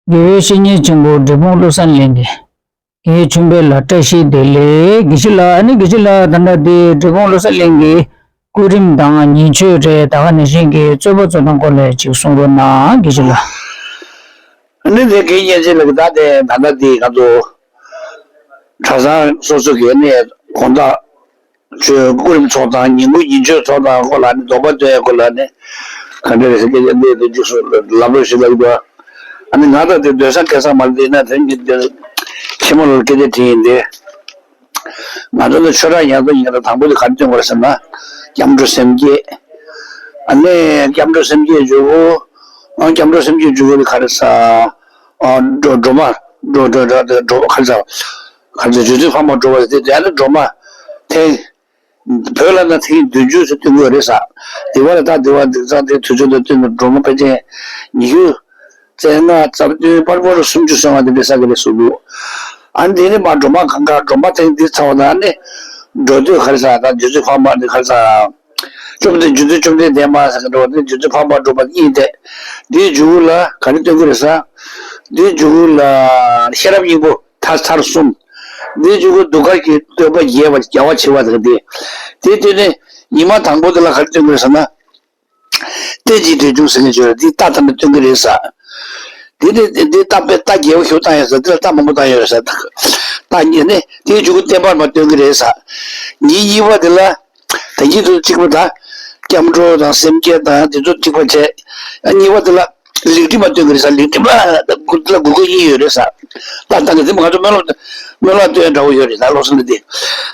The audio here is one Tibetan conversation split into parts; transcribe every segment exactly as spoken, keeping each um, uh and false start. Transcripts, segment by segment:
དགེ་བའི་བཤེས་གཉེན་ཆེན་པོ་འབྲས་སྤུངས་བློ་གསལ་གླིང་གི། ངའི་ཆུང་བའི་ལ་བཀྲ་ཤིས་བདེ་ལེགས། དགེ་བཤེས་ལགས། ཨ་ནི་དགེ་བཤེས་ལགས། ད་ལྟ་འདི་འབྲས་སྤུངས་བློ་གསལ་གླིང་གི་སྐུ་རིམ་དང་ཉིན་མཆོད་རེད། ད་ག་ནང་བཞིན་གྱི་རྩོད་པ་རྩོད་སྟངས་སྐོར་ལ་ཅིག་གསུང་རོགས་གནང་། དགེ་བཤེས་ལགས། ཨ་ནི་དེ་གའི་གཉན་ཆེན་ལགས་ཀྱིས་ད་ལྟ་འདི་ང་ཚོ་གྲྭ་ཚང་སོ་སོ་གི་ནས་དགོང་དག་ཆོས་སྐུ་རིམ་ཚོགས་དང་ཉིན་གུང་ཉིན་མཆོད་ཚོགས་དང་སྐོར་ལ་ནི་སྡོམ་པ་སྟོན་ཡ་སྐོར་ལ་ནི་ག་འདྲ་རེད་ཟེར་སྐད་ཆ་འདི་འདི་འཇིགས་སུ་ལབ་རོགས་ཞེས་ལབ་ཀྱི་འདུག་ཨ་ནི་ང་ད་དེ་སྡོད་ས་སྐལ་བཟང་མ་ལ་འདི་ན་དེ་ཉིད་དེ་ཆེན་མོ་ལ་སྐད་ཆ་དྲིས་ཡིན་ཏེ། ང་ཚོ་ནི་ཆོས་གྲགས་ཡང་དུ་ཡིན་ན་དང་པོ་དེ་ག་རེ་སྟོན་དགོས་རེད་ཟེར་ན། སྐྱབས་འགྲོ་སེམས་བསྐྱེད། ཨ་ནི་སྐྱབས་འགྲོ་སེམས་བསྐྱེད་འཇུག་གོ། ཨ། སྐྱབས་འགྲོ་སེམས་བསྐྱེད་འཇུག་གོ་དེ་ག་རེ་ཟ། ཨ། སྒྲོལ་སྒྲོལ་མ། སྒྲོལ་སྒྲོལ་སྒྲོལ་སྒྲོལ་ག་རེ་ཟ། ག་རེ་ཟ། རྗེ་བཙུན་འཕགས་མ་སྒྲོལ་བ་དེ་དེ་ནི་སྒྲོལ་མ་ཐེངས། བོད་ལ་ན་ཐེངས་བདུན་ཅུ་ཟེར་སྟོན་གོ་རེད་ཟ། དེ་བ་ལ་ད་དེ་བ་འདི་ཚང་དེ་དུས་ཚོད་དང་བསྟུན་ནས་སྒྲོལ་མ་ཕལ་ཆེར་ཉི་ཤུ་རྩ་ལྔ་རྩ་བདུན་བར་པོ་རུ་སུམ་ཅུ་སོང་བ་དེ་འདྲ་ས་གི་རེད་གསུངས་འདུག་ཨ་ནི་དེ་ནི་མ་སྒྲོལ་མ་གང་ག་སྒྲོལ་མ་ཐེངས་འདི་ཚར་བ་དང་ནི་འགྲོ་དུས་ག་རེ་ཟ། ད་རྗེ་བཙུན་འཕགས་མ་འདི་ག་རེ་ཟ། བཅོམ་ལྡན་རྗེ་བཙུན་བཅོམ་ལྡན་འདས་མ་ཟེར་གི་འགྲོ་བ་ནི་རྗེ་བཙུན་འཕགས་མ་སྒྲོལ་མ་གཉིས་ཏེ། འདིའི་མཇུག་ལ་ག་རེ་སྟོན་གི་རེད་ཟ། འདིའི་མཇུག་ལ་ཤེས་རབ་སྙིང་པོ་མཐའ་ཚར་གསུམ། འདིའི་མཇུག་གུ་གདུགས་དཀར་གྱི་བསྟོད་པ་རྒྱས་པ་རྒྱལ་བ་ཆེ་བ་ཟེར་གི་འདི། དེ་སྟོན་ནས་ཉི་མ་དང་པོ་དེ་ལ་ག་རེ་སྟོན་གི་རེད་ཟ་ན། རྟེན་ཅིང་འབྲེལ་འབྱུང་ཟེར་མཁན་ཅིག་ཡོད་རེད། འདི་རྟགས་ཐམ་པས་སྟོན་གྱི་རེད་ཟ། འདི་ནི་འདི་རྟགས་པས་རྟགས་རྒྱས་པོ་ཞིག་བཏང་ཡོད་ཟ། འདི་ལ་རྟགས་མང་པོ་བཏང་ཡོད་རེད་ཟ། རྟགས་གཉིས་ནི་དེའི་མཇུག་གུ་བརྟན་པར་མ་སྟོན་གྱི་རེད་ཟ། ཉིན་གཉིས་པ་འདི་ལ་ད་གིན་དུ་གཅིག་པ་ད་སྐྱབས་འགྲོ་དང་སེམས་བསྐྱེད་དང་དེ་ཚོ་གཅིག་པ་བྱས། གཉིས་པ་འདི་ལ་ལེགས་སྒྲིབ་མ་སྟོན་གྱི་རེད་ཟ། ལེགས་སྒྲིབ་ལ་འདི་ལ་དགོས་མཁོ་གཉིས་ཡོད་རེད་ཟ། རྟགས་བཏང་གི་འདི་མ་ང་ཚོ་སྨོན་ལམ་སྨོན་ལམ་སྟོན་འདྲ་བོ་ཡོད་རེད་ད། བློ་གསལ་འདི་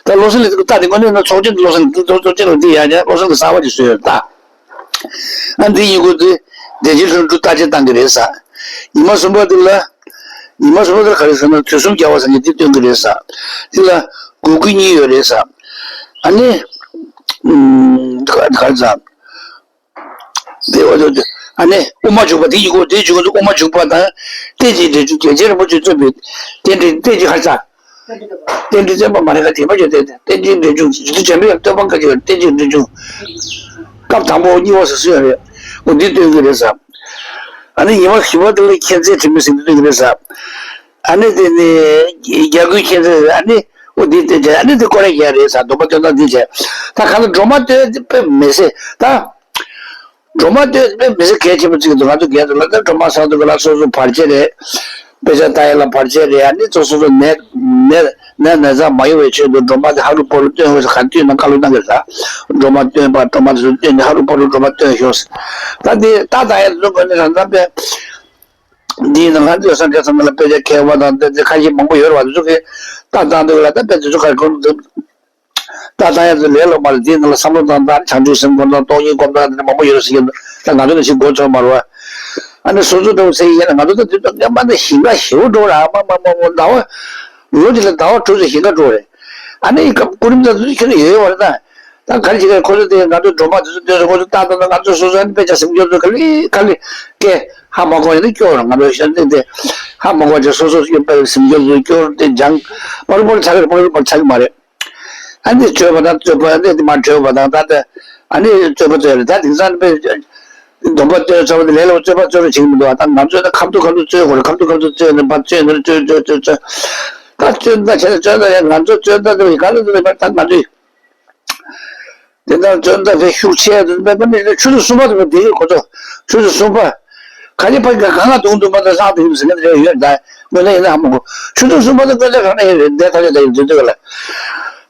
ད་བློ་གསལ་འདི་རྟགས་འདི་དངོས་གནས་ན་ཚོགས་ཆེན་བློ་གསལ་འདི་ཚོགས་ཆེན་ལ་འདི་ཡང་ཡང་བློ་གསལ་འདི་གསར་པ་ཅིག་བཟོས་ཡོད་ད། ཨ་འདི་ཡིན་དགོས་འདི་བདེ་ཆེན་ལྷུན་གྲུབ་རྟགས་ཆད་བཏང་གི་རེད་ཟ། ཉི་མ་གསུམ་པ་འདི་ལ། ཉི་མ་གསུམ་པ་འདི་ལ་ག་རེ་ཟེར་ན་དུས་གསུམ་རྒྱལ་བ་སངས་རྒྱས་འདི་སྟོན་གི་རེད་ཟ། འདི་ལ་དགོས་མཁོ་གཉིས་ཡོད་རེད་ཟ། ཨ་ནི། ཨུམ། ག་ག་རེ་ཟ། འདི་འོ་འདི་འདི་ཨ་ནི་དབུ་མ་འཇུག་པ་འདི་ཡིན་དགོས། འདི་འཇུག་དབུ་མ་འཇུག་པ་དང་རྟེན་ཅིང་འབྲེལ་འབྱུང་རྒྱལ་ཆེན་རིན་པོ་ཆེས་གཙོས་པའི་རྟེན་འབྲེལ་རྟེན་ཅིང་ག་རེ་ཟ། རྟེན་འབྲེལ་བརྟན་པ་མ་རེད་ག་དེ་མ་བརྗོད་དེ་རྟེན་ཅིང་འབྲེལ་འབྱུང་རྗེ་བཙུན་འཇམ་དཔལ་དབྱངས་བསྟོད་པ་བཀའ་བརྒྱུད་རྟེན་ཅིང་འབྲེལ་འབྱུང་། སྐབས་དང་པོ་གཉིས་པ་སོ་སོ་ཡང་རེད། འོ་འདི་སྟོན་གྱི་རེད་ཟ། ཨ་ནི་ཉི་མ་བཞི་པ་དེ་ལ་མཁྱེན་བརྩེ་དྲི་མེད་ཟེར་འདི་སྟོན་གྱི་རེད་ཟ། ཨ་ནི་དེ་ནི་རྒྱལ་ཀུན་མཁྱེན་བརྩེ་ཨ་ནི་འོ་འདི་སྟོན་བྱས་ཨ་ནི་དེ་སྐོར་ར་རྒྱག་རེད་ཟ། སྡོམ་པ་སྟོན་སྟངས་འདི་བྱས། ད་གང་ལ་སྒྲོལ་མ་སྟོན་དཔེ་མི་སྲིད་ད། སྒྲོལ་མ་སྟོན་དཔེ་མི་སྲིད་གལ་ཆེན་པོ་ཅིག་འདུག་ང་ཚོ་རྒན་ཚོ་ལ་ད་སྒྲོལ་མ་བསགས་འདུག་ག་ལ་སོ་སོ་བར་ཆད་རེད། དཔེ་ཆ་ལྟ་ཡ་ལ་བར་ཆད་རེད། ཨ་ནི་སོ་སོ་སོ་ནད་ནད་ནད་ན་ཚ་མ་ཡོང་བའི་ཆེད་དུ་སྒྲོལ་མ་དེ་ཧ་རུ་པ་རུ་སྟོན་དགོས་ཟེར་ག་དུས་ན་བཀའ་སློབ་གནང་གི་རེད་ད། སྒྲོལ་མ་སྟོན་པ་སྒྲོལ་མ་དེ་ཚོ་སྟོན་ནས་ཧ་རུ་པ་རུ་སྒྲོལ་མ་སྟོན་ཤོག་ཟེར། ད་དེ་ད་ད་ཡ་ཚོ་དགོས་ནས་རང་ད་དཔེ། འདིའི་ནང་ལ་འདོད་སེམས་བསྐྱེད་ཚང་མ་ལ་དཔེ་ཆ་མཁས་པ་དང་དེ་ཚོ་ཁ་ཤས་མང་པོ་ཡོད་རེད་བ། དེ་ཚོ་གིས་ལྟ་སྟངས་འདུག་ལ་ད་དཔེ་དེ་ཚོ་ག་རེ་གོ་འདུག་ལྟ་སྟངས་ཡ་ཚོ་ལས་སླ་པོ་མ་རེད། དེའི་ནང་ལ་བསམ་བློ་བཏང་སྟངས་བྱང་ཆུབ་སེམས་སྒོམ་སྟངས་སྟོང་ཉིད་སྒོམ་སྟངས་དེ་འདྲ་མང་པོ་ཡོད་རེད་ཟེར་གྱི་འདུག་ད་ང་ཚོ་ནི་ཞིག་མགོ་ཚོས་མ་རེད་བ། ཨ་ནི་སོ་སོ་འདྲ་བོ་ཟེར་ཡིན་ན་ང་ཚོ་ད་དུས་ཚོད་སྔ་མ་ནས་ཞིང་ཁ་ཞེ་པོ་འགྲོ་རེད། ཨ་མ་མ་མ་མ་ཟླ་བ་ལོ་གཅིག་ལ་ཟླ་བ་དྲུག་ཙམ་ཞིང་ཁ་འགྲོ་རེད། ཨ་ནི་སྐབས་སྐུ་རིམ་ད་དུས་ཁྱོན་ནས་ཡོད་ཡོད་བ་རེད་ད། ད་ག་རེ་བྱེད་ཀྱི་ཁོ་ཚོ་དེ་ང་ཚོ་སྒྲོལ་མ་དེ་ཚོ་སྟོན་སོང་། ཁོ་ཚོ་ཏག་ཏག་ཏག་ང་ཚོ་སོ་སོ་ནི་དཔེ་ཆ་སེམས་སྐྱོར་ཚོ་ག་ལེ་ག་ལེ་སྐད་ཧ་མ་གོ་ཡིན་ན་སྐྱོར་རོགས། ང་ཚོ་ཤ་སྟེང་དེ་ཧ་མ་གོ་བྱས་སོ་སོ་སྐྱོར་དཔེ་སེམས་སྐྱོར་ཚོ་སྐྱོར་དེ་སྦྱང་པ་རུ་པ་རུ་ཆགས་ཀྱི་རེད། པ་རུ་པ་རུ་ཆགས་ཀྱི་མ་རེད། ཨ་ནི་བརྗོད་པ་དང་རྩོད་པ་ཨ་ནི་དེ་མ་བརྗོད་པ་དང་ད་ལྟ་ཨ་ནི་རྩོད་པ་རྩོད་རེད། ད་དེང་སང་དཔེ་སྡོམ་པ་རྩོད་ཚར་བ་དེ་ལས་སླ་པོ་རྩོད་པ་རྩོད་རོགས་བྱེད་ཀྱི་མི་འདུག་ད་ང་ཚོ་ད་ཁ་ཐུག་ཁ་ཐུག་རྩོད་དགོས་རེད། ཁ་ཐུག་ཁ་ཐུག་རྩོད་ནས་ཕར་རྩོད་ནས་རྩོད་རྩོད་རྩོད་རྩོད། ད་རྩོད་ད་བྱས་ན་རྩོད་ད་ཡང་ང་ཚོ་རྩོད་ད་དེ་ག་ལ་འདུག་ད་ང་ཚོས། དེ་ལྟར་བརྗོད་འདི་དཔེ་ཤུགས་ཆེ་དུ་དཔེ་པ་ནི་ཆུ་ཚོད་གསུམ་པ་དུ་བསྡད་ཀྱི་ཁོ་ཚོ་ཆུ་ཚོད་གསུམ་པ། ག་ནི་ཕ་གི་གང་ང་དུང་དུང་མ་དང་ལྷག་དུ་ཡིན་ཟེར་མཁན་དེ་ཡོད་ད། དངོས་གནས་ཡིན་ན་ཧ་མ་གོ། ཆུ་ཚོད་གསུམ་པ་དུ་དངོས་གནས་གང་ན་ཡོད་རེད་འདས་ཐག་ཆོད་ད་ཡིན་དུས་དུས་ལ།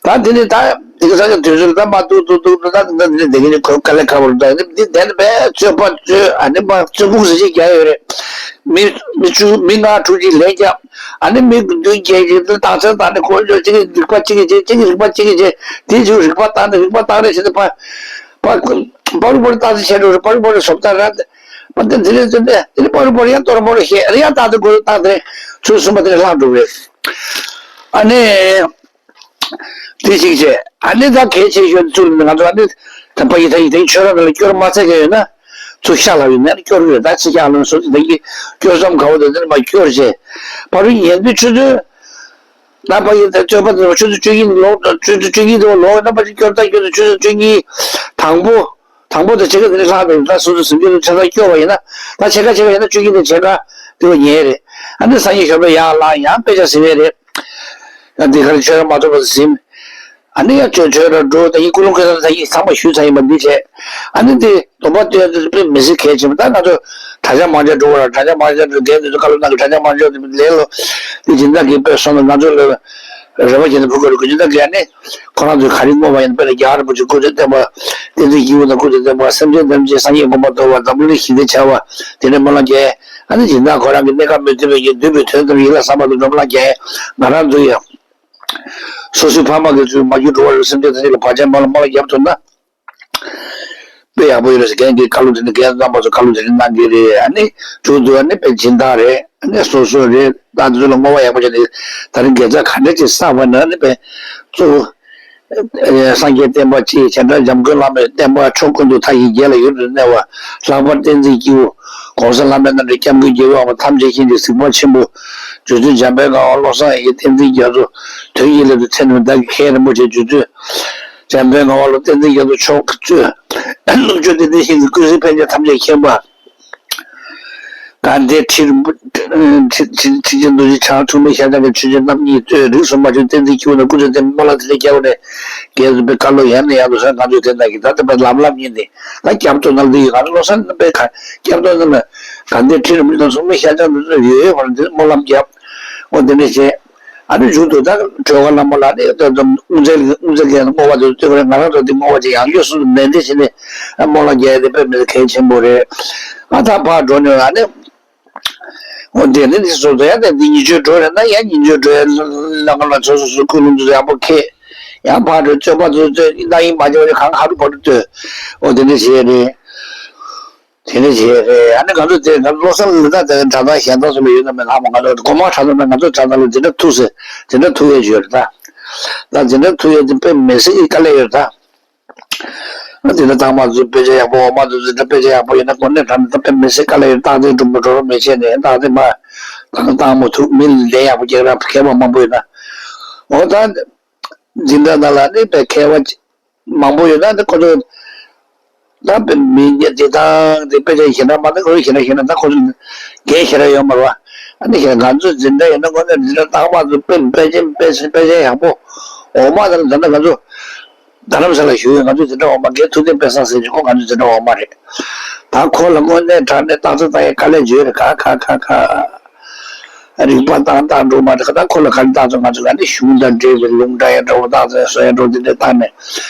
ད་དེ་ནི་ད་དེ་གི་ས་ཆ་དུས་ཚོད་ད་མ་ཏུག་ཏུག་ཏུག་ཏུག་ད་འདི་འདི་འདི་གི་ནི་ཁོ་དཀའ་ལས་ཁག་པོ་རེད། ད་ནི་འདི་དེ་ནི་བས་རྩོད་པ་རྩོད་ཨ་ནི་མ་རྩོད་ཁུངས་ཟེར་ཅིག་རྒྱག་ཡོད་རེད། མི་མི་བཅུ་མི་ལྔ་དྲུག་ཅིག་ལན་རྒྱབ། ཨ་ནི་མི་བདུན་བརྒྱད་ཀྱིས་འདི་རྟགས་མཚན་བཏང་ནས་ཁོ་ཚོས་གཅིག་གིས་རིག་པ་གཅིག་གིས་བྱེད། གཅིག་གིས་རིག་པ་གཅིག་གིས་བྱེད། དེའི་རྗེས་རིག་པ་བཏང་ནས་རིག་པ་བཏང་རེས་བྱས་ཏེ་ཕ་ཕ་པ་རུ་པ་རུ་རྟགས་མཚན་བྱས་འགྲོ་རེད། པ་རུ་པ་རུ་བཟོ་ལྟ་ར་པ་འདི་འདི་རེད་འདི་རེད། དེ་ནི་པ་རུ་པ་རུ་ཡང་ཏོ་ར་མོ་ར་བཤད་རེ་ཡང་རྟགས་དེ་འགོ་རྟགས་དེ་ཚུར་གསུམ་པ་དེ་ནས་ལྷག་འགྲོ་རེད། ཨ་ནི། དེ་གཅིག་བྱས། ཨ་ནི་ད་གལ་ཆེ་ཤོས་ཚུར་ང་ཚོ་ཨ་ནི་དམ་པ་ཡི་དམ་ཡི་དམ་ཆོས་ར་ནང་ལ་སྐྱོར་མ་ཚད་ཀྱི་ཡོད་ན། ཚུར་ཤ་ལ་ཡོད་ན་སྐྱོར་ཡོད་ད་ཚིག་ཀྱང་ལོན་སོ་དེ་གི་སྐྱོར་བསམ་དགའ་བོ་དེ་དེ་ནི་མ་སྐྱོར་བྱས། བར་དུ་ཉན་དུས་ཆུ་ཚོད། ད་པ་ཡི་དེ་རྩོད་པ་དེ་ཆུ་ཚོད་བཅུ་གཉིས་ལོག་ཆུ་ཚོད་བཅུ་གཉིས་དེ་ལོག་ན་པ་ཅིག་སྐྱོར་ད་སྐྱོར་དུས་ཆུ་ཚོད་བཅུ་གཉིས་དང་པོ། དང་པོ་དེ་ཕྱེད་ཀ་དེ་ནི་ལྷག་པའི་ད་སོ་སོ་སེམས་རྒྱུད་དུ་ཆ་ཚང་སྐྱོར་བ་ཡིན་ན། ད་ཕྱེད་ཀ་ཕྱེད་ཀ་ཡིན་ན་བཅུ་གཉིས་དེ་ཕྱེད་ཀ་ དེ་བ་ཉན་རེད། ཨ་ནི་སང་ཉིན་ཞོགས་པ་ཡར་ལངས་ཡང་དཔེ་ཆ་ཟིན་ཡས་རེད། ཡང་འདི་གར་ཆོས་ར་མ་ཐོབ་པ་ཟིན། ཨ་ནི་ཡང་ཆོས་ཆོས་ར་འགྲོ་ད་ཡིན་ཀུན་སློང་ཁེ་ས་ད་ཡིན་ཚང་མ་ཞུས་ཚར་ཡིན་པ་འདི་བྱས། ཨ་ནི་འདི་སྡོམ་པ་སྟོན་དེ་དཔེ་མི་སྲིད་གལ་ཆེན་པོ། ད་ང་ཚོ་གྲྭ་ཆ་མང་ཆ་འགྲོ་བ་ར་གྲྭ་ཆ་མང་ཆ་འགྲོ་རྒན་འདི་ཚོ་བཀའ་སློབ་གནང་གི་གྲྭ་ཆ་མང་ཆ་འདི་ལས་ལོ་འདི་སྦྱིན་བདག་གིས་དཔེ་སོང་ན་ང་ཚོ་ལ་རེ་བ་བྱེད་ན་ཕུལ་དགོས་རེད། སྦྱིན་བདག་གིས་ཨ་ནི་ཁོ་རང་ཚོས་ག་རེ་བསྔོ་བ་ཡིན་པས་ན་རྒྱ་གར་བུ་ཆུ་སྐུ་ཚེ་བརྟན་པ་བསྟན་འཛིན་སྐྱེས་བུ་དང་སྐུ་ཚེ་བརྟན་པ་སེམས་ཅན་ཐམས་ཅད་སངས་རྒྱས་གོ་འཕང་ཐོབ་པ་འཛམ་བུ་གླིང་ཞི་བདེ་འཆར་བ་དེ་འདྲ་སྨོན་ལམ་རྒྱག་ཨ་ནི་སྦྱིན་བདག་ཁོ་རང་གི་གནས་སྐབས་མི་མཐུན་པའི་ཡིན་འདུས་པའི་དོན་དམ་ཡིད་ལ་བསམ་པ་དང་སྒྲོལ་མ་རྒྱལ་ང་རང་ཚོ་ཡང་སོ་སོའི་ཕ་མ་གི་ཚུལ་མ་གྱུར་འགྲོ་བ་རིགས་སེམས་ཅན་ཐམས་ཅད་ལ་བར་ཆད་མ་ལ་མ་ལ་བརྒྱབ་ཐུབ་ན། དཔེ་ཡག་པོ་ཡོད་རེད་ཟེར་མཁན་གྱི་བཀའ་སློབ་དེ་ནི་རྒན་རྣམ་པ་ཚོ་བཀའ་སློབ་དེ་ནི་གནང་གི་རེད། ཨ་ནི་མཇུག་ཏུ་ཨ་ནི་དཔེ་སྦྱིན་བདག་རེད། ཨ་ནི་སོ་སོ་རེད། ད་འདི་ཚོ་ལ་བསྔོ་བ་ཡག་པོ་བྱས་ནས་ད་རིང་དགེ་རྩ་ག་འདྲ་ཅིག་བསགས་པ་ན་ཨ་ནི་དཔེ་གཙོ་བོ། སངས་རྒྱས་བསྟན་པ་སྤྱི་བྱེ་བྲག་འཇམ་མགོན་བླ་མའི་བསྟན་པ་ཕྱོགས་ཀུན་ཏུ་མཐའ་ཡས་རྒྱས་ལ་ཡུན་དུ་གནས་པ། ལྷག་པར་བསྟན་འཛིན་སྐྱེས་བུ་གོང་ས་ལྷ་མོའི་རྣམ་འདྲེན་སྐྱབས་མགོན་རྒྱལ་བའི་དབང་པོ་ཐམས་ཅད་མཁྱེན་ཅིང་གཟིགས་པ་ཆེན་པོ། རྗེ་བཙུན་འཇམ་དཔལ་དགའ་བ་བློ་བཟང་ཡི་བསྟན་འཛིན་རྒྱ་མཚོ། དོན་གྱི་སླད་དུ་ཚེ་རིང་བདག་གི་མཁན་རིན་པོ་ཆེ་རྗེ་བཙུན་འཇམ་དཔལ་དགའ་བ་ལ་བསྟན་འཛིན་རྒྱ་མཚོ་མཆོག་གཙོས་སྣུབ་ཆོས་སྡེ་བདེ་ཞིང་གི་ཀུན་གཟིགས་ཕན་བདེ་ཐམས་ཅད་མཁྱེན་པ། དགའ་ལྡན་ཁྲི་རིན་པོ་ཁྲི་ཁྲི་ཁྲི་ཆེན་རྡོ་རྗེ་འཆང་ཐུགས་སྨོན་ཤར་བྱང་གི་ཆོས་རྗེ་རྣམ་གཉིས་གཙོས་རིས་སུ་མ་ཆད་བསྟན་འཛིན་སྐྱེས་བུ་དང་སྐུ་ཚེ་བརྟན་པའི་སྨོན་ལམ་དེ་ལས་སྐྱེ་བ་ནས་རྒྱལ་སྲས་པའི་བཀའ་སློབ་ཡང་ནས་ཡང་དུ་གསན། ང་ཚོས་དེ་འདྲ་གི་ད་ལྟ་བར་ལམ་ལམ་ཡིན་ཏེ་ད་སྐྱབས་གཏོང་ན་ལ་འདི་ཡོད། ང་ཚོ་བློ་བཟང་རྣམ་པའི་ཁ་སྐྱབས་གཏོང་ན་ལ་དགའ་ལྡན་ཁྲི་རིན་པོ་ཆེ་དང་ཐུགས་སྨོན་ཤར་བྱང་དུ་ཡོད་ཡོད་བར་འདིར་སྨོན་ལམ་བརྒྱབ། འོ་དེ་འདྲ་བྱས། ཨ་ནི་མཇུག་ཏུ་ད་སྒྲོལ་དཀར་བླ་མ་ལ་ནི་ད་དུང་དབུ་མཛད་དབུ་མཛད་ལ་བསྔོ་བ་དེ་ཚོ་སྟོན་པ་རེད། ང་རང་ཚོ་འདི་བསྔོ་བ་ཅིག་ཡང་ཡོད་གསུངས་ནན་ཏན་བྱས་ནས་སྨོན་ལམ་རྒྱག་ཡ་དེ་དཔེ་མི་སྲིད་གལ་ཆེན་པོ་རེད། ཨ་ད་ཕར་འགྲོ་ནས་ཨ་ནི་འོ་དེ་ནི་འདི་སོ་སོ་ཡང་དེ་འདི་ཉིན་བྱེད་འགྲོ་རེད་ན་ཡང་ཉིན་བྱེད་འགྲོ་ཡ་ལ་ང་ལ་སོ་སོ་སོ་ཀུན་སློང་དེ་ཚོ་ཡག་པོ་འཁྱེར། ཡང་ཕར་འགྲོ་སྤྱོད་པ་ཚོ་ཚོ་ད་ཡིན་མ་བྱེད་པ་ཁང་ཧ་རུ་བ་རུ་ལྟོས། འོ་དེ་འདྲ་བྱས་རེད། དེ་འདྲ་བྱས་རེད། ཨ་ནི་ང་ཚོ་དེ་ང་ཚོ་བློ་བཟང་ལ་ད་དེ་གྲྭ་ཚང་གཞན་དག་སུ་ལ་ཡོད་ན་མེད་ལ་ཧ་མ་ང་ཚོ་སྒོ་མང་གྲྭ་ཚང་ན་ང་ཚོ་གྲྭ་ཚང་ལ་འཛིན་གྲྭ་ཐུག་ཟེར་འཛིན་གྲྭ་ཐུག་ཡས་ཡོད་རེད་ད། ད་འཛིན་གྲྭ་ཐུག་ཡས་དེ་དཔེ་མི་སྲིད་ཀྱི་དཀའ་ལས་ཡོད་རེད་ད། ཨ་འཛིན་གྲྭ་བཏང་མ་ཚོ་དཔེ་ཆ་ཡག་པོ་འོ་མ་ཚོ་འཛིན་གྲྭ་དཔེ་ཆ་ཡག་པོ་ཡོད་ན་དངོས་གནས་དྲང་གནས་ད་དཔེ་མི་སྲིད་དཀའ་ལས་ཡོད། རྟགས་རྩེ་འགྲུབ་མ་འགྲོ་རོགས་མི་བྱེད་ནས་རྟགས་རྩེ་མ་བཏང་བཏང་མ་ཐུབ་མི་ལས་ཡག་པོ་རྒྱག་ར་མཁས་པ་མང་པོ་ཡོད་ད། འོ་ད་འཛིན་གྲྭ་ནང་ལ་ནི་དཔེ་མཁས་པ་མང་པོ་ཡོད་ན་ནི་ཁོ་ཚོ། ད་དཔེ་མི་ཉེ་དེ་དང་དེ་དཔེ་ཆ་ཞེ་དྲག་མ་གཏོགས་ཁོ་ཚོ་ཞེ་དྲག་ཞེ་དྲག་ད་ཁོ་ཚོ་འགན་ཞེ་དྲག་ཡོད་མ་རེད་བ། ཨ་ནི་ཞེ་དྲག་ང་ཚོ་འཛིན་གྲྭ་ཡིན་ན་དངོས་གནས་འཛིན་གྲྭ་རྟག་པར་དུ་དཔེ་དཔེ་ཆ་དཔེ་ཆ་དཔེ་ཆ་ཡག་པོ་འོ་མ་དང་ད་ལྟ་ང་ཚོ་རྡ་རམ་ས་ལ་བཞུགས་ཡོད། ང་ཚོ་འཛིན་གྲྭ་འོག་མ་རྒན་ཐུབ་བསྟན་དཔལ་བཟང་ཟེར་གྱི་ཁོ་ང་ཚོ་འཛིན་གྲྭ་འོག་མ་རེད། ད་ཁོ་ལ་དངོས་གནས་དྲང་གནས་རྟགས་གསལ་བཏང་ཡས་དཀའ་ལས་བརྗོད་རེད། ཁ་ཁ་ཁ་ཁ། རིག་པ་བཏང་བཏང་འགྲོ་མ་ཐག་ད་ཁོ་ལ་ག་རེ་བཏང་སོང་། ང་ཚོ་ལ་ནི་གཞུང་དང་འབྲེལ་བའི་ལུང་དྲངས་ཡ་འདྲ་བོ་བཏང་སོང་། བཟོ་ཡ་འདྲ་བོ་འདི་འདྲ་བཏང་ནས་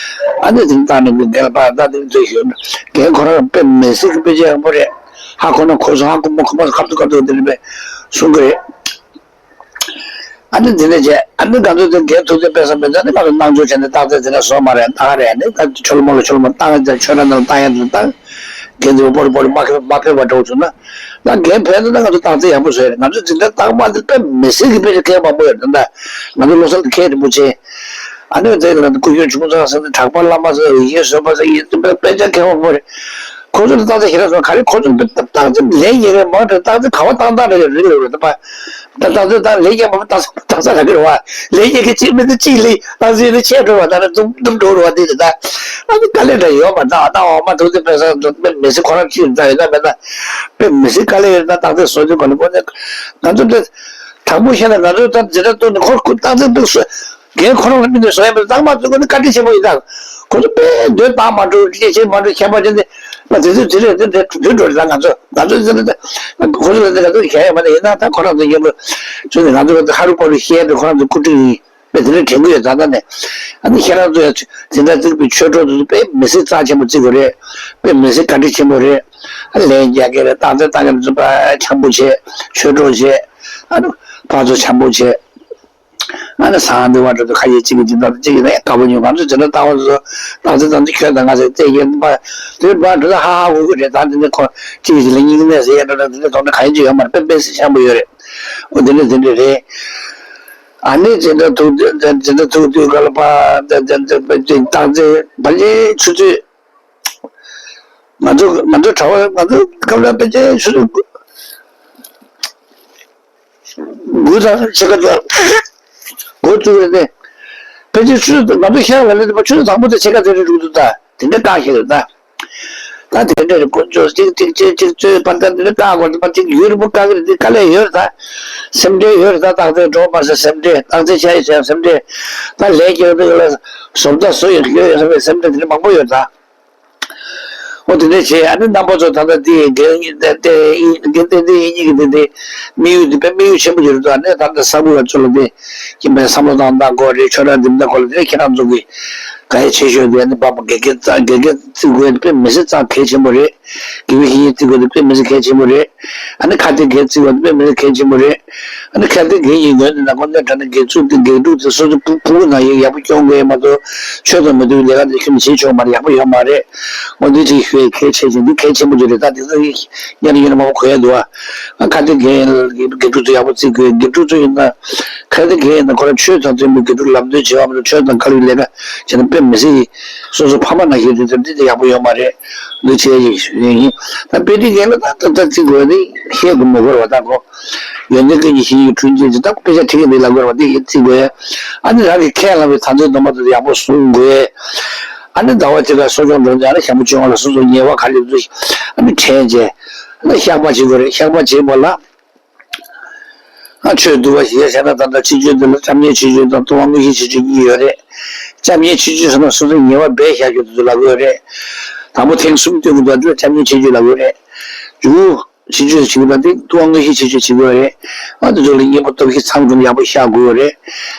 ཨ་ནི་དེ་བཏང་ནས་མི་འགལ་བ་ད་དེ་ཚོ་ཞུ་ན་རྒན་ཁོ་རང་དཔེ་མི་སྲིད་ཀྱི་དཔེ་ཆ་ཡག་པོ་རེད། ཧ་ཁོ་ན་ཁོ་ཚོ་ཧ་ཁོ་མོ་ཁོ་མོ་ཁ་ཐུག་ཁ་ཐུག་དེ་འདྲ་དཔེ་གསུང་གི་རེད། ཨ་ནི་དེ་འདྲ་བྱས་ཨ་ནི་ང་ཚོ་དེ་རྒན་ཐུགས་རྗེ་དཔལ་བཟང་མེད་ཙང་ནི་ང་ཚོ་སྣང་ཆུང་བྱས་ནས་རྟགས་རྩལ་དེ་འདྲ་བཟོ་མ་རེད། རྟགས་རེད། ཨ་ནི་ད་ཆོ་ལོ་མོ་ལ་ཆོ་ལོ་མོ་བཏང་ཡ་ཆོས་ར་ནང་བཏང་ཡ་དེ་བཏང་། རྒན་དེ་བོ་པོ་རི་པོ་རི་མ་ཕེབས་མ་ཕེབས་པ་འདྲ་བོ་བྱུང་ན། ད་རྒན་ཕེབས་ན་ད་ང་ཚོ་རྟགས་རྩལ་ཡག་པོ་བཟོས་རེད། ང་ཚོ་འཛིན་གྲྭ་རྟག་པར་འདི་དཔེ་མི་སྲིད་ཀྱི་དཔེ་ཆ་མཁས་མང་པོ་ཡོད་རེད། ད་ང་ཚོ་བློ་བཟང་དེ་མཁས་རིན་པོ་ཆེ། ཨ་ནི་དེ་ལ་སྐུ་ཞབས་ཆུང་ཚང་ཟེར་ནས་གྲགས་པ་བླ་མ་ཟེར་ཡིན་བཟོད་པ་ཟེར་ཡིན་དཔེ་དཔེ་ཆ་མཁས་མང་པོ་རེད། ཁོ་ཚོ་ལ་རྟགས་རྩལ་ཞེ་དྲག་སོང་ག་རེ་ཁོ་ཚོ་ལ་རྟགས་རྩལ་ལས་ཡིན་རེད་མ་རེད། རྟགས་རྩལ་ག་བ་བཏང་བཏང་རེད་རེད་རེད་རེད་ད་པ། ད་རྟགས་རྩལ་ད་ལས་ཀྱང་མ་རྟགས་རྟགས་རྩལ་རག་གི་རེད་བ། ལས་ཀྱང་གི་གཅིག་མི་འདི་གཅིག་ལས་རྟགས་རྩལ་ནི་ཆད་འགྲོ་བ་ད་ནི་འདུམ་འདུམ་འགྲོ་རེད་བ། འདི་རེད་ད། ཨ་ནི་དཀའ་ལས་འདྲ་ཡོད་མ་རེད། ད་ད་འོ་མ་ཐུགས་རྗེ་དཔལ་བཟང་དཔེ་མི་སྲིད་ཁོ་རང་གཅིག་ད་ཡོད་ན་མེད་ན་དཔེ་མི་སྲིད་དཀའ་ལས་ཡོད་ན་རྟགས་རྩལ་བཟོ་རྒྱུ་ག་ལ་དགོས་ནས་ང་ཚོ་འདི་དྲང་པོ་བཤད་ན་ང་ཚོ་ད་འཛིན་གྲྭ་གཏོང་ནས་ཁོ་ཁོ་རྟགས་རྩལ་འདི་བཟོ། རྒན་ཁོ་རང་ལ་མི་འདུག་བཟོ་ཡ་མི་འདུག་རྟགས་མ་བཙུགས་ཁོ་ནི་བཀའ་དྲིན་ཆེན་པོ་ཡིན་ད། ཁོ་ཚོ་དཔེ་འདོད་བཏང་མ་འགྲོ་ཅི་བྱེད་མ་འགྲོ་ཁྱད་པར་ཅན་དེ་ང་དེ་ཚོ་དེ་རེད་དེ་འདྲ་དུས་འགྲོ་རེད་ད། ང་ཚོ་ང་ཚོ་ཚེ་རེད་དེ་འདྲ་ཁོ་ཚོ་ལ་དེ་ང་ཚོ་གཞན་ཡོད་མ་རེད། ཡིན་ན་ད་ཁོ་རང་ཚོ་ཡོད་པ་ཚོ་ནི་ང་ཚོ་ཧ་རུ་པ་རུ་བཤད་དེ་ཁོ་རང་ཚོ་སྐུ་དྲིན་ཡིན་པས་དེ་འདྲ་དྲན་གི་ཡོད། ད་ལྟ་ནས་ཨ་ནི་ཁྱེད་རང་ཚོ་ཡང་དེ་འདྲ་བརྩིགས་པའི་ཆོས་གྲོགས་དེ་ཚོ་དཔེ་མི་སྲིད་རྩ་ཆེན་པོ་བརྩི་དགོས་རེད། དཔེ་མི་སྲིད་བཀའ་དྲིན་ཆེན་པོ་རེད། ལན་རྒྱག་གི་རེད། རྟགས་རྩལ་བཏང་གི་རེད། ཚོ་པ་འཆམ་པོ་བྱེད། ཆོས་གྲོགས་བྱེད། ཨ་ནི་ཕར་ཚུར་འཆམ་པོ་བྱེད། ཨ་ནི་སང་འདི་བ་འགྲོ་དུས་ཁ་ཡེ་གཅིག་གི་འཛིན་སྟངས་དེ་གཅིག་གི་ནས་དགའ་པོ་ཉོ། ང་ཚོ་འཛིན་གྲྭ་ལྟ་བ་ཚོ་ཏང་ཙི་ཏང་ཙི་ཁྱོད་དང་ང་ཚོ་རྩེད་རྒྱན་པ་དེ་བ་འགྲོ་ད་ཧ་ཧ་ཧུ་ཧུ་རེད། ད་འདི་ནས་ཁོ་གཅིག་གི་ལ་གཉིས་ཀྱི་ནས་ཟེར་ཡ་འགྲོ་ད་འདི་ནས་དོགས་ན་ག་ཡིན་ཅི་ཡོད་མ་རེད། དཔེ་དཔེ་སྲིད་འཆམ་པོ་ཡོད་རེད། འོ་འདི་འདྲ་འདི་འདྲ་རེད། ཨ་ནི་འཛིན་གྲྭ་ཐུག་འཛིན་གྲྭ་ཐུག་དུས་སྐབས་ལ་པ་ཏང་ཙི་ཕལ་ཆེར་ཆུ་ཚོད། ང་ཚོ་ང་ཚོ་གྲྭ་བ་ང་ཚོ་སྐབས་ལ་ཕལ་ཆེར་ཆུ་ཚོད་དགུ་དང་ཕྱེད་ཀ་ཙམ་འགོ་བཙུགས་རེད་དེ། ཕལ་ཆེར་ཆུ་ཚོད་ང་ཚོ་ཤར་ལ་སླེབས་དུས་ཆུ་ཚོད་དང་པོ་དང་ཕྱེད་ཀ་དེ་རེད་འགྲོ་འདུག་ད་དེ་འདྲ་བཏང་ཤེས་རེད་ད། ད་དེ་འདྲ་རེད། དཀོན་མཆོག་གཅིག་གཅིག་གཅིག་གཅིག་གཅོད་པ་ད་འདི་ནི་བཀག་དགོས། ད་གཅིག་ཡུན་རིང་པོ་བཀག་གི་རེད། འདི་དཀའ་ལས་ཡོད་རེད། ད་སེམས་ཁྲལ་ཡོད་རེད། ད་རྟགས་མཚན་འགྲོ་མ་ཟེར་སེམས་ཁྲལ། རྟགས་མཚན་ཆགས་ཡོད་ཟེར་སེམས་ཁྲལ། ད་ལས་ཀྱི་འདི་ལ་བཟོ་ལྟ་བཟོ་ཡོད་ཡོད་ཡོད་ཟེར་བའི་སེམས་ཁྲལ་དེ་འདྲ་མང་པོ་ཡོད་ད། འོ་དེ་འདྲ་བྱས། ཨ་ནི་རྣམ་པ་ཚོ་ད་ལྟ་འདི་འགན་འདི་འདི་འདི་འདི་འདི་གཉིས་ཀྱི་འདི་འདི་དམིགས་ཡུལ་འདི་དཔེ་དམིགས་ཡུལ་ཆེན་པོ་ཡོད་རེད་འདུག་ཨ་ནི་ད་ལྟ་གསར་འགོད་པ་ཚོ་ལ་འདི་ཁྱིམ་པའི་བསམ་བློ་བཏང་སྟངས་སྐོར་རེད། ཆོས་ར་འདི་འདྲ་སྐོར་ལ་འདི་ཁྱེད་རང་ཚོ་གི་ག་ཡེ་བྱེད་ཤོག་འདི་ཨ་ནི་བབ་དགེ་རྒན་རྩ་དགེ་རྒན་བརྩི་དགོས་དཔེ་མི་སྲིད་ཙང་གལ་ཆེན་པོ་རེད། དགེ་བའི་བཤེས་གཉེན་བརྩི་དགོས་དེ་དཔེ་མི་སྲིད་གལ་ཆེན་པོ་རེད། ཨ་ནི་ཁ་གཏད་འགན་བརྩི་དགོས་དེ་དཔེ་མི་སྲིད་གལ་ཆེན་པོ་རེད། ཨ་ནི་ཁ་གཏད་འགན་ཡིན་དགོས་འདི་ན་ཁོ་ནས་དྲ་ནས་དགེ་ཚུལ་དེ་དགེ་ཕྲུག་དེ་སོ་སོ་ཕྲུ་གུ་ནང་ཡིན་ཡག་པོ་སྐྱོང་དགོས་མ་གཏོགས་ཆོས་དང་མི་མཐུན་པའི་ལས་ཀ་འདི་ཁྱོད་ནས་བྱེད་ཆོག་མ་རེད། ཡག་པོ་ཡོད་མ་རེད། འོ་འདི་ཅིག་ཤོད་གལ་ཆེ་ཆེ་འདི་གལ་ཆེན་པོ་འདི་རེད། ད་འདི་ཚོ་ཡིན་སྙན་ཡོད་ན་མང་པོ་གོ་ཡ་འདུག་ཨ་ཁ་གཏད་འགན་དགེ་ཕྲུག་ཚོ་ཡག་པོ་བརྩི་དགོས། དགེ་ཕྲུག་ཚོ་ཡིན་ན་ཁ་གཏད་འགན་ཡིན་ན་ཁོ་རང་ཆོས་དང་མཐུན་པའི་དགེ་ཕྲུག་ལམ་སྟོན་བྱེད་པ་མ་གཏོགས་ཆོས་དང་འགལ་བའི་ལས་ཀ་བྱས་ན་དཔེ་མི་སྲིད། སོ་སོ་ཕ་མ་ནང་བཞིན་དུ་འདི་འདི་ཡག་པོ་ཡོད་མ་རེད། འདི་བྱས་ཡིན་ཡིན། ད་དཔེ་དེ་གས་ལ་ད་ད་ད་བརྩི་དགོས་ནི་བཤད་དགོས་མི་དགོས་ར་བ། ད་གོ་ཡོན་ཏན་ཀུན་གྱི་གཞི་ཡི་འཁྲུལ་འགྱུར་གྱི་ད་དཔེ་ཆ་ཁྲིད་ཀྱི་འདི་ལ་དགོས་ར་བ། འདི་ཡིན་བརྩི་དགོས། ཨ་ནི་རང་གི་ཁས་བླངས་པའི་དམ་ཚིག་སྡོམ་པ་དེ་ཡག་པོ་སྲུང་དགོས། ཨ་ནི་ཟླ་བ་གཅིག་ལ་གསོ་སྦྱོང་འགྲོ་ནས་ཨ་ནི་ཞག་པོ་བཅོ་ལྔ་ལ་སོ་སོ་ཉེས་པ་ག་ལེབ་ཚུལ་ཨ་ནི་དྲན་བྱས་ཨ་ནི་བཤགས་པ་བྱེད་དགོས་རེད། བཤགས་པ་བྱེད་དགོས་ལ། ཨ་ཆོས་འདུལ་བ་ཞིག་བྱས་ན་ད་ལྟ་ཆིག་བརྒྱུད་འདི་ལ་བཅོམ་ལྡན་ཆོས་བརྒྱུད་དང་ཐུབ་དབང་དངོས་གཞིའི་ཆོས་བརྒྱུད་གཉིས་ཡོད་རེད། བཅོམ་ལྡན་ཆོས་བརྒྱུད་ཟེར་ན་སོ་སོའི་ཉེས་པ་སྦས་བཞག་རྒྱུ་དེ་ཚོ་ལབ་ཀྱི་ཡོད་རེད། དང་པོ་ཐེངས་གསུམ་སྟོན་གྱི་འདུག་དེ་ལ་བཅོམ་ལྡན་ཆོས་བརྒྱུད་ལབ་ཀྱི་ཡོད་རེད། མཇུག་ཆོས་བརྒྱུད་བྱེད་ཀྱི་འདུག་དེ་ཐུབ་དབང་དངོས་གཞིའི་ཆོས་བརྒྱུད་བྱེད་ཀྱི་ཡོད་རེད། ཨ་དེ་ཚོ་ལ་གཉེན་པོ་སྟོབས་བཞི་ཚང་དགོས་ན་ཡག་པོ་བཤགས་དགོས་ཡོད་རེད།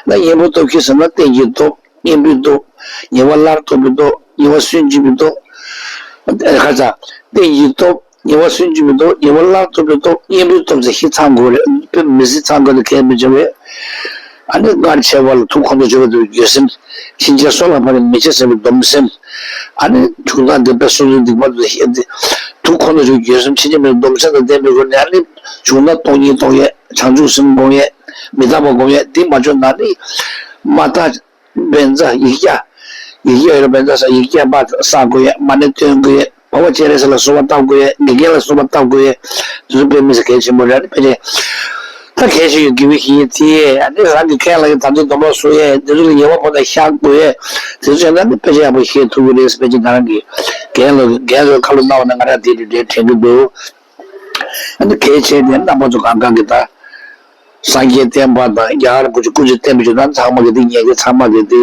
ད་གཉེན་པོ་སྟོབས་བཞི་ཟེར་ན་རྟེན་གྱི་སྟོབས། གཉེན་པོའི་སྟོབས། ཉེས་པ་སླར་གཏོང་བའི་སྟོབས། ཉེས་པ་སུན་འབྱིན་པའི་སྟོབས། ཨ་ཁ་ཚ། རྟེན་གྱི་སྟོབས། ཉེས་པ་སུན་འབྱིན་པའི་སྟོབས། ཉེས་པ་སླར་གཏོང་བའི་སྟོབས། གཉེན་པོའི་སྟོབས་ཟེར་བཞི་ཚང་དགོས་རེད། དཔེ་མི་སྲིད་ཚང་དགོས་ན་གལ་མི་ཆེ་བས། ཨ་ནི་སྔར་བྱས་པ་ལ་ཐུགས་ཁོང་དུ་ཆུད་པ་དེ་འགྱོད་སེམས། ཕྱིན་ཆད་སྲོག་ལ་བབ་ན་མི་བྱེད་ཟེར་བའི་སྡོམ་སེམས། ཨ་ནི་བྱུང་སྟངས་དེ་དཔེ་སོ་སོའི་སྡིག་པ་དེ་ཤེས་ཏེ། ཐུགས་ཁོང་དུ་ཆུད་འགྱོད་སེམས་ཕྱིན་ཆད་མི་སྡོམ་སེམས་དང་ལྡན་པའི་སྒོ་ནས་ཨ་ནི་བྱུང་ན་སྟོང་ཉིད་རྟོགས་ཡས། བྱང་ཆུབ་སེམས་སྒོམ་ཡས། མི་རྟག་པ་སྒོམ་ཡས། འདི་མ་བྱུང་ན་ནི་མ་དག་བཛྲ་ཡིག་བརྒྱ། ཡིག་བརྒྱ་ཡོད་ན་བཛྲ་ས་ཡིག་བརྒྱ་པ་བསགས་དགོས་ཡ། མ་ཎི་འདོན་དགོས་ཡ། འཕགས་པ་སྤྱན་རས་གཟིགས་ལ་གསོལ་བ་བཏབ་དགོས་ཡ། དགེ་རྒན་ལ་གསོལ་བ་བཏབ་དགོས་ཡ། དེ་ཚོ་དཔེ་མི་སྲིད་གལ་ཆེན་པོ་རེད། ཨ་ནི་ཕལ་ཆེར་ད་གལ་ཆེ་ཡོད་དགེ་བའི་བཤེས་གཉེན་བརྩི་ཡས། ཨ་ནི་རང་གི་ཁས་བླངས་ཀྱི་དམ་ཚིག་སྡོམ་པ་སྲུང་ཡས། དེ་ཚོ་ལ་ཉེས་པ་ཕོག་ན་བཤགས་དགོས་ཡས། དེ་ཚོ་བྱས་ན་ནི་ཕལ་ཆེར་ཡག་པོ་ཤེས་ཐུབ་ཀྱི་རེད། ཕལ་ཆེར་ང་རང་གི་རྒན་ལ་རྒན་ཚོས་ཁ་ལོ་གནང་བ་ན་ང་རང་དེ་འདྲ་དྲན་གྱི་འདུག་ཨ་ནི་གལ་ཆེ་དེ་རྣམ་པ་ཚོ་གང་གང་གི་ད། སངས་རྒྱས་བསྟན་པ་དང་རྒྱ་གར་གྱི་སྐུ་ཚེ་བརྟན་པའི་ཆེད་དུ་ཚང་མ་གི་དེ་ཉན་མཁན་ཚང་མ་གི་དེ་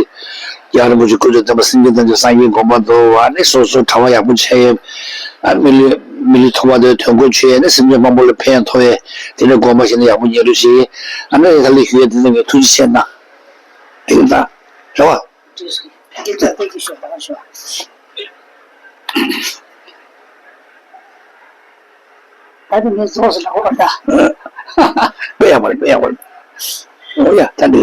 རྒྱ་གར་གྱི་སྐུ་ཚེ་བརྟན་པ་སེམས་ཅན་ཐམས་ཅད་སངས་རྒྱས་གོ་འཕང་ཐོབ་པ་ནི་སོ་སོ་གྲྭ་པ་ཡག་པོ་བྱས་ཡོད། ཨ་མི་ལུས་མི་ལུས་ཐོབ་པ་དེ་དོན་ཁོ་ཆོད་ནི་སེམས་ཅན་མང་པོ་ལ་ཕན་ཐོགས་ཡས་དེ་འདྲ་སྒོམ་པ་བྱས་ནས་ཡག་པོ་ཉན་རོགས་བྱེད། ཨ་ནི་ད་ལས་ཞུ་ཡས་དེ་ཚོ་ངས་ཐུགས་རྗེ་ཆེ་གནང་། དེ་ཡིན་ད་རེད་བ། ད་དེ་ངས་རྫོགས་སོང་ན་འོ་ད། དཔེ་ཡག་པ་རེད། དཔེ་ཡག་པ་རེད། འོ་ཡ་ད་འདི།